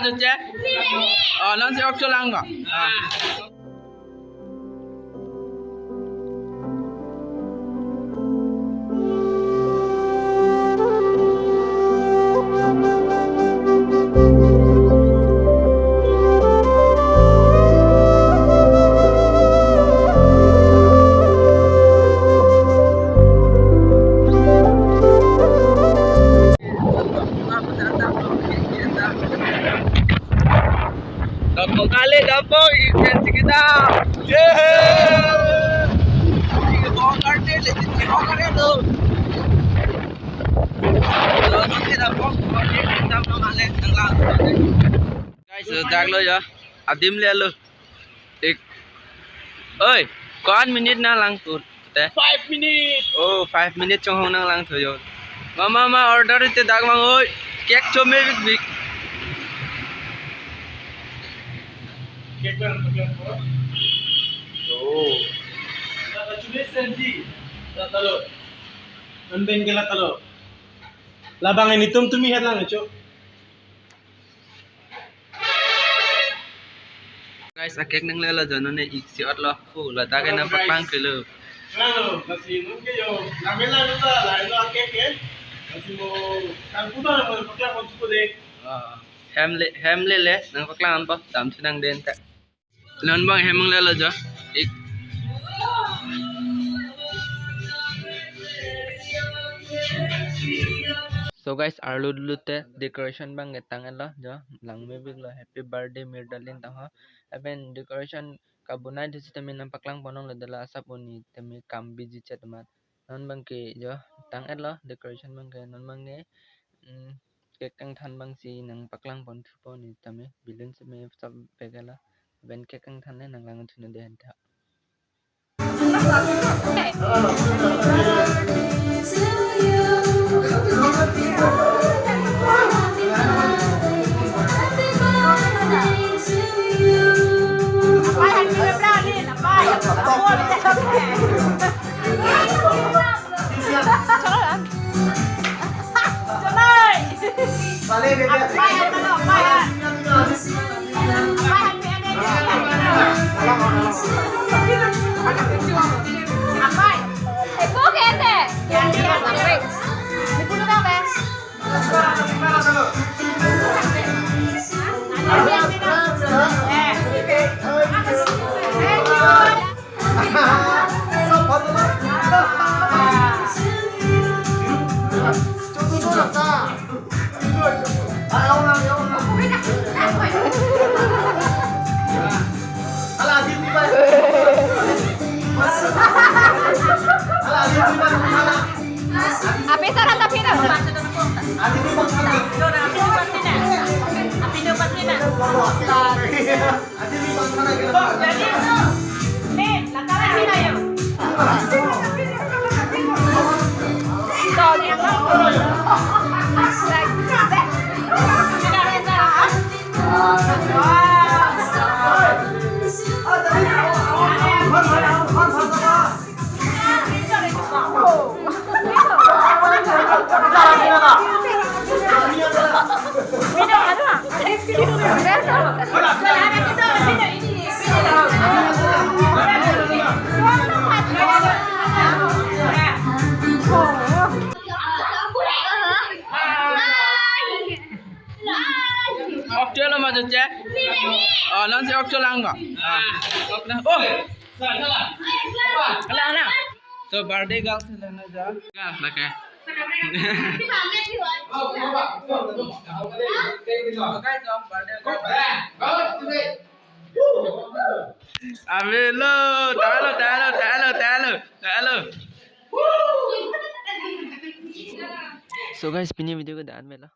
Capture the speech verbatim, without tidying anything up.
Che? Oh, non si ok cholang ko. Ah. Dampok kali, dampok, ikan si kita. Yeay. Dampok kali, dampok kali tu. Dampok kali, dampok kali, dampok kali. Guys, dak lo ya. Adim le lo. Ik. Oi, ko-an minute nanglang thu te? Five minute. Oh, five minute chonghong nanglang thu yo. Mama, ma order te dak mang oi. Cake chome bik bik. Cake lang, cake lang. Oh. Congratulations ji. Talo. Ang bengkel talo. Labang ini tum tumi hat lang, cho. Guys, a-cake nanglelo jo, non ne ik si-ot lo. Pu, lo ta ke nangpaklang ke lo. Hello, lasi non ke yo. Name la lo ta, la lo a-cake ke. Lasi mo, kan putar mo paklang mo chuko de. Ah, hem le, hem le le, nangpaklang po, dam si nangdeng ta. Non bang hem nanglelo jo. Ik. So guys, arlo dulu te decoration bang ke tang-et lo jo, langme bik lo, happy birthday Mirdarlin tang ho. Lapen decoration kabonai thu sitame nangpaklang pon long lo, dela asap uni tame kam busy chet mat. Non bang ke jo tang-et lo decoration bang ke, non bang ke, mm, cake kangthan bang si nangpaklang pon thu pon ni tame, balloon sitame sab bek lo. Lapen cake kangthan ne nanglang thu ne de henta. Api sana tapi na. Api na pati na. Api na pati na. Ok cholo ma che? Oh, non si ok cholang ko. Ah, ok na. Oh. Hala, hala. So birthday girl si lana ja. Ga, lake. Guys, so birthday girl. Avelo, talo, talo, talo, talo, talo. So guys, pini video ke dan melo.